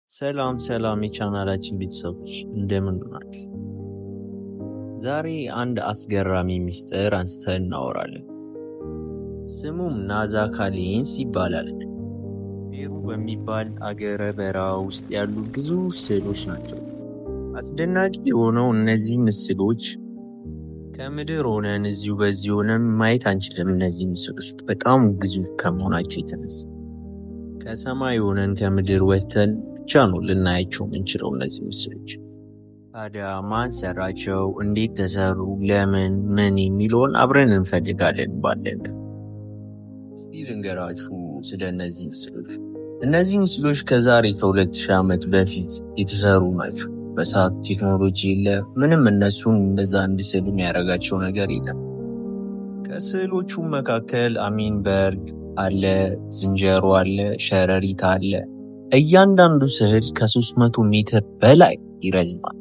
ሰላም ሰላም የቻናላችን ቤተሰቦች፣ እንደምን ናችሁ? ዛሬ አንድ አስገራሚ ሚስጥር አንስተን እናወራለን። ስሙም ናዝካ Lines ይባላል። ፔሩ በሚባል አገረ በረሃ ውስጥ ያሉ ግዙፍ ስዕሎች ናቸው። አስደናቂ የሆነው እነዚህ ምስሎች ከምድር ሆነን እዚሁ በዚህ ሆነን ማየት አንችልም። እነዚህ ምስሎች በጣም ግዙፍ ከመሆናቸው የተነሳ ከሰማይ ሆነን ከምድር ወጥተን ብቻ ነው ልናያቸው የምንችለው እነዚህ ምስሎች። ታዲያ ማን ሰራቸው? እንዴት ተሰሩ? ለምን? ምን የሚለውን አብረን እንፈልጋለን። ባለን እስቲ ልንገራችሁ ስለ እነዚህ ምስሎች። እነዚህ ምስሎች ከዛሬ ከ2000 ዓመት በፊት የተሰሩ ናቸው። በሰዓቱ ቴክኖሎጂ የለ ምንም፣ እነሱን እንደዛ እንዲስሉ የሚያደርጋቸው ነገር የለም። ከስዕሎቹ መካከል hummingbird አለ፣ ዝንጀሮ አለ፣ ሸረሪት አለ። እያንዳንዱ ስዕል ከ300 ሜትር በላይ ይረዝማል።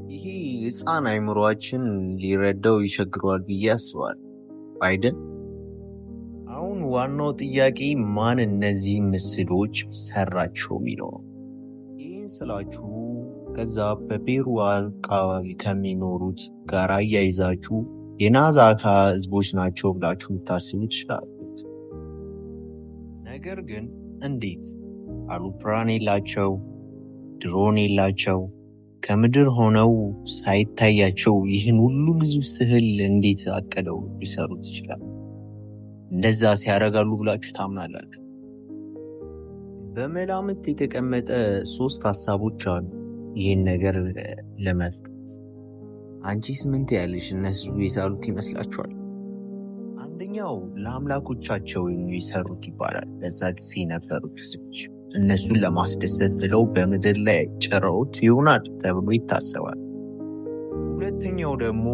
ይሄ ህፃን አይምሯችን ሊረዳው ይቸግረዋል ብዬ አስባለሁ አይደል? አሁን ዋናው ጥያቄ ማን እነዚህ ምስሎች ሰራቸው የሚለው ነው። ይህን ስላችሁ ከዛ በፔሩ አካባቢ ከሚኖሩት ጋር አያይዛችሁ የናዝካ ህዝቦች ናቸው ብላችሁ ልታስቡ ትችላላችሁ። ነገር ግን እንዴት? አውሮፕላን የላቸው፣ ድሮን የላቸው፣ ከምድር ሆነው ሳይታያቸው ይህን ሁሉ ግዙፍ ስዕል እንዴት አቅደው ሊሰሩት ይችላል? እንደዛ ሲያደርጋሉ ብላችሁ ታምናላችሁ? በመላምት የተቀመጠ ሶስት ሀሳቦች አሉ ይህን ነገር ለመፍታት። አንቺስ ምን ትያለሽ? እነሱ የሳሉት ይመስላችኋል? አንደኛው ለአምላኮቻቸው የሚሰሩት ይባላል። በዛ ጊዜ የነበሩት ህዝቦች እነሱን ለማስደሰት ብለው በምድር ላይ ጭረውት ይሆናል ተብሎ ይታሰባል። ሁለተኛው ደግሞ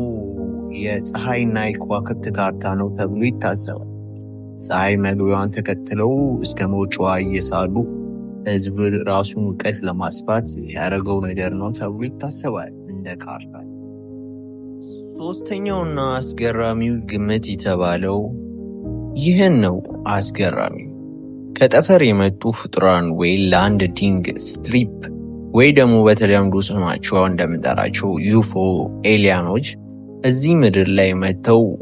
የፀሐይና የከዋክብት ካርታ ነው ተብሎ ይታሰባል። ፀሐይ መግቢያዋን ተከትለው እስከ መውጫዋ እየሳሉ ህዝብ ራሱን እውቀት ለማስፋት ያደረገው ነገር ነው ተብሎ ይታሰባል እንደ ካርታ። ሶስተኛውና አስገራሚው ግምት የተባለው ይህን ነው። አስገራሚው ከጠፈር የመጡ ፍጡራን ወይ landing strip ወይ ደግሞ በተለምዶ ስማቸው እንደምንጠራቸው UFO alien ኦች እዚህ ምድር ላይ መጥተው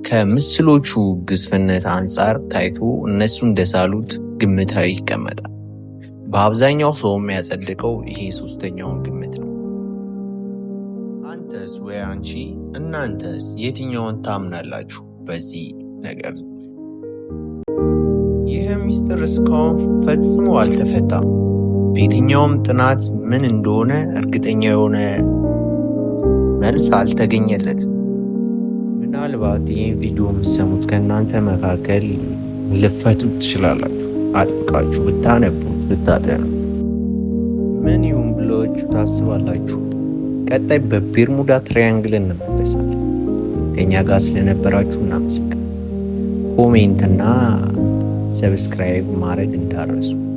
ከምስሎቹ ግዝፍነት አንጻር ታይቶ እነሱ እንደሳሉት ግምታዊ ይቀመጣል። በአብዛኛው ሰው የሚያጸድቀው ይሄ ሶስተኛውን ግምት ነው። አንተስ ወይ አንቺ፣ እናንተስ የትኛውን ታምናላችሁ በዚህ ነገር? ይህ ሚስጥር እስካሁን ፈጽሞ አልተፈታም። በየትኛውም ጥናት ምን እንደሆነ እርግጠኛ የሆነ መልስ አልተገኘለትም። ምናልባት ይህን ቪዲዮ የምትሰሙት ከእናንተ መካከል ልፈቱት ትችላላችሁ፣ አጥብቃችሁ ብታነቡት ብታጠኑ። ምን ይሁን ብላችሁ ታስባላችሁ? ቀጣይ በ Bermuda Triangle እንመለሳለን። ከኛ ጋር ስለነበራችሁ እናመሰግናለን። Comment እና subscribe ማድረግ እንዳትረሱ።